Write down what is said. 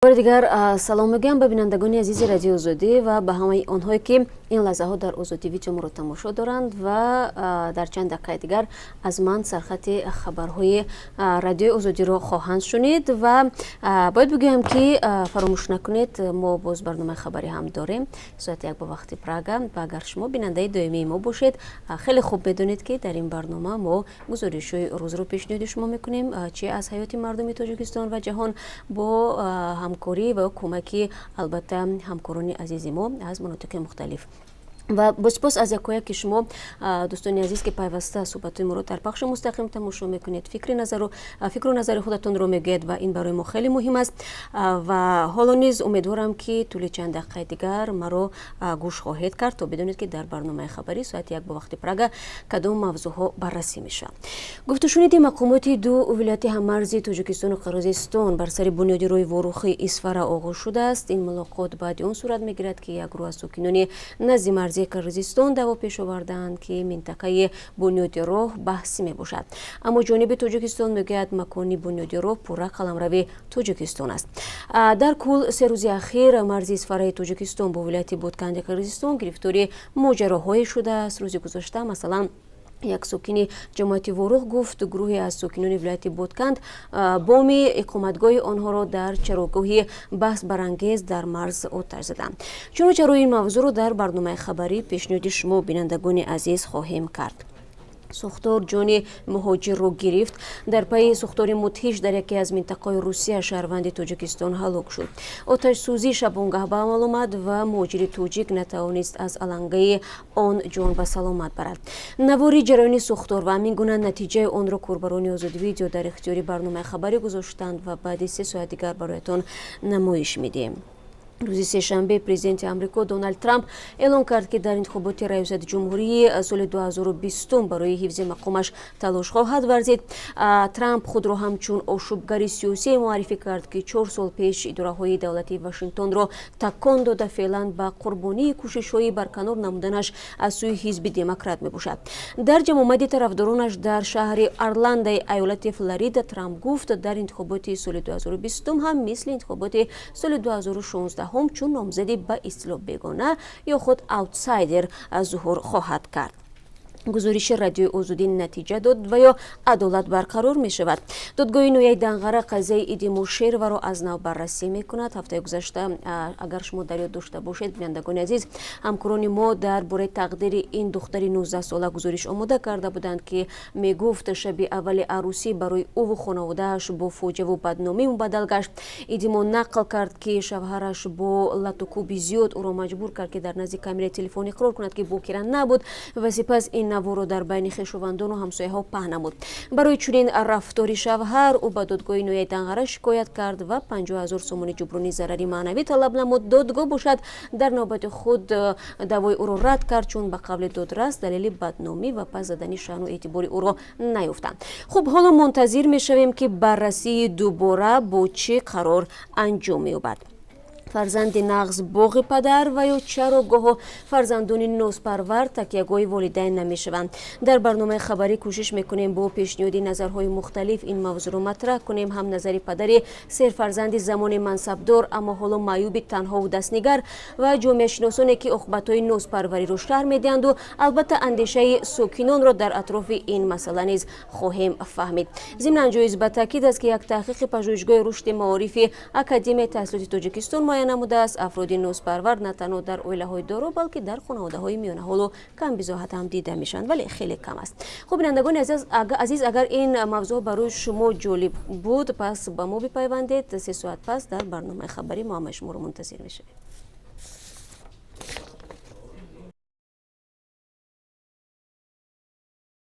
Бори дигар салом мегӯям ба бинандагони азизи Радиои Озодӣ ва ба ҳамаи онҳое, ки ин лаҳзаҳо дар Озодӣ Видео моро тамошо доранд ва дар чанд дақиқаи дигар аз ман сархати хабарҳои Радиои Озодиро хоҳанд шунид. Ва бояд бигӯям, ки фаромӯш накунед, мо боз барномаи хабарӣ ҳам дорем соати 1 ба вақти Прага. Ва агар шумо бинандаи доимии мо бошед, хеле хуб медонед, ки дар ин барнома мо гузоришҳои рӯзро пешниҳоди шумо мекунем, чи аз ҳаёти мардуми Тоҷикистон ва ҷаҳон, бо ҳамкорӣ ва кӯмаки, албатта, ҳамкорони азизи мо аз манотиқи мухталиф. Ва бо сипос аз якояки шумо, дӯстони азиз, ки пайваста суҳбатҳои моро дар пахши мустақим тамошо мекунед, фикру назари худатонро мегӯед ва ин барои мо хеле муҳим аст. Ва ҳоло низ умедворам, ки тӯли чанд дақиқаи дигар маро гӯш хоҳед кард, то бидонед, ки дар барномаи хабарӣ соати 1 бо вақти Прага кадом мавзӯъҳо баррасӣ мешаванд. Гуфтушуниди мақомоти ду вилояти ҳаммарзи Тоҷикистону Қирғизистон бар сари бунёди роҳи Ворухи Исфара оғоз шудааст. Ин мулоқот баъди он сурат мегирад, ки як гурӯҳ аз сокинони назди марзи Қирғизистон даъво пеш овардаанд, ки минтақаи бунёди роҳ баҳсӣ мебошад, аммо ҷониби Тоҷикистон мегӯяд, макони бунёди роҳ пурра қаламрави Тоҷикистон аст. Дар кул, 3 рӯзи ахир марзи Исфараи Тоҷикистон бо вилояти Ботканди Қирғизистон гирифтори моҷароҳое шудааст. Рӯзи гузашта, масалан, як сокини ҷамоати Ворух гуфт, гурӯҳе аз сокинони вилояти Ботканд боми иқоматгоҳи онҳоро дар чарогоҳи баҳсбарангез дар марз оташ заданд. Чуну чаро, ин мавзӯъро дар барномаи хабарӣ пешниҳоди шумо, бинандагони азиз, хоҳем кард. Сӯхтор ҷони муҳоҷирро гирифт. Дар пайи сӯхтори мудҳиш дар яке аз минтақаҳои Русия шаҳрванди Тоҷикистон ҳалок шуд. Оташсӯзӣ шабонгаҳ ба амал омад ва муҳоҷири тоҷик натавонист аз алангаи он ҷон ба саломат барад. Навори ҷараёни сӯхтор ва ҳамин гуна натиҷаи онро корбарони Озодӣ Видео дар ихтиёри барномаи хабарӣ гузоштанд ва баъди 3 соат дигар бароятон намоиш медиҳем. Рӯзи сешанбе президенти Амрико Доналд Трамп эълон кард, ки дар интихоботи раёсати ҷумҳурии соли 2020 барои ҳифзи мақомаш талош хоҳад варзид. Трамп худро ҳамчун ошӯбгари сиёсие муаррифӣ кард, ки 4 сол пеш идораҳои давлатии Вашингтонро такон дода, феълан ба қурбонии кӯшишҳои барканор намуданаш аз сӯи ҳизби Демократ мебошад. Дар ҷамъомади тарафдоронаш дар шаҳри Орландаи айолати Флорида Трамп гуфт, дар интихоботи соли 2020 ҳам мисли интихоботи соли 2016 чун номзади ба истилоҳ бегона ё худ аутсайдер зуҳур хоҳад кард. Гузориши Радиои Озодӣ натиҷа дод ва ё адолат барқарор мешавад? Додгоҳи ноҳияи Данғара қазияи Иди Мушероваро аз нав баррасӣ мекунад. Ҳафтаи гузашта, агар шумо дар ёд дошта бошед, бинандагони азиз, ҳамкорони мо дар бораи тақдири ин духтари 19сола гузориш омода карда буданд, ки мегуфт, шаби аввали арӯсӣ барои ӯву хонаводааш бо фоҷиаву бадномӣ мубаддал гашт. Идимо нақл кард, ки шавҳараш бо латукӯби зиёд ӯро маҷбур кард, ки дар назди камераи телефон иқрор кунад, ки бокира набуд, ва сипас ин наворо дар байни хешовандону ҳамсояҳо паҳн намуд. Барои чунин рафтори шавҳар ӯ ба додгоҳи ноҳияи Данғара шикоят кард ва 50 000 сомонӣ ҷуброни зарари маънавӣ талаб намуд. Додгоҳ бошад, дар навбати худ даъвои ӯро рад кард, чун ба қавли додрас далели бадномӣ ва пас задани шаъну эътибори ӯро наёфтанд. Хуб, ҳоло мунтазир мешавем, ки баррасии дубора бо чӣ қарор анҷом меёбад. Фарзанди нағз боғи падар ва ё чаро гоҳо фарзандони нозпарвар такягоҳи волидайн намешаванд? Дар барномаи хабарӣ кӯшиш мекунем бо пешниҳоди назарҳои мухталиф ин мавзӯъро матраҳ кунем: ҳам назари падари серфарзанди замони мансабдор, аммо ҳоло маъюби танҳову дастнигар, ва ҷомеашиносоне, ки оқибатҳои нозпарвариро шарҳ медиҳанду, албатта, андешаи сокинонро дар атрофи ин масъала низ хоҳем фаҳмид. Зимнан, ҷоиз ба таъкид аст, ки як таҳқиқи Пажӯҳишгоҳи рушди маорифи Академияи таҳсилоти Тоҷикистон муайян намудааст, афроди нозпарвар на танҳо дар оилаҳои доро, балки дар хонаводаҳои миёнаҳолу камбизоат ҳам дида мешаванд, вале хеле кам аст. Хуб, бинандагони азиз, агар ин мавзӯъ барои шумо ҷолиб буд, пас ба мо бипайвандед. 3 соат пас дар барномаи хабарӣ мо ҳамаи шуморо мунтазир мешавем.